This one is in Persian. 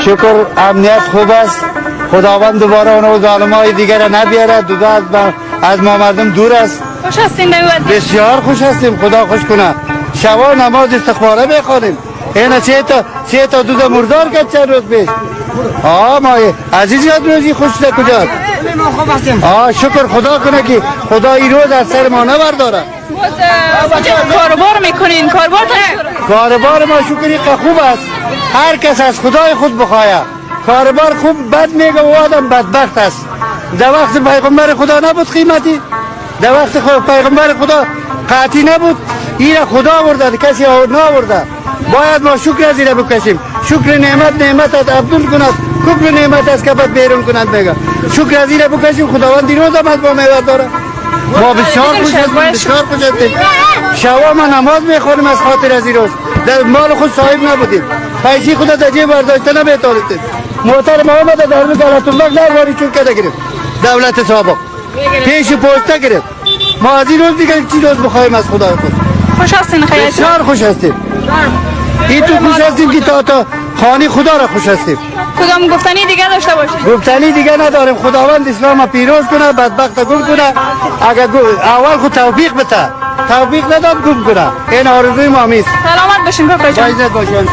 شکر امنیت خوب است. خداوند دوباره اونو ظالمای دیگر را نبیاره. دودا از ما مردم دور است. خوش هستین به وضعیت؟ بسیار خوش هستیم، خدا خوش کنه. شبا نماز استغفاره بخوانیم. اینا چه تا دوز مردار کرد چند روز پیش. آه ما عزیز یاد روزی خوش ده کجا؟ آه شکر خدا کنه که خدا این روز از سر ما نبرداره. باز کاروبار میکنین؟ کاروبار کاربار ما شکری که خوب است. هر کس از خدای خود بخواه. کاربار خوب بد میگه و آدم بدبخت است. در وقت پیغمبر خدا نبود قیمتی، در وقت خود پیغمبر خدا قحطی نبود. این خدا آورده، کسی نآورده. باید ما شکر از این بکشیم. شکر نعمت نعمت از عبدال کند، کفر نعمت از کبد بیرون کند. میگه شکر از این بکشیم. خداوند این روز هم از ما میوه داره. ما بسیار خوش هستیم، بسیار خوش هستیم. شبا ما نماز میخوریم از خاطر از این روز. در مال خود صاحب نبودیم، پیسی خود در جیب برداشته نمیتونستیم. موتر ما آمده در دولت الله نرواری چون کده گرفت دولت سابق پیش پوسته گرفت. ما از این روز دیگه چی روز بخوایم از خدای خود؟ خوش هستین؟ خیلی بسیار خوش هستیم. این تو خوش هستیم که تا خانه خدا را خوش هستیم. کدام گفتنی دیگه داشته باشید؟ گفتنی دیگه نداریم. خداوند اسلام پیروز کنه، بدبخت گم کنه. اگر اول خود توفیق بده، توفیق نداد گم کنه. این آرزوی ما میست. سلامت باشین کاکا جان. با عزت باشین.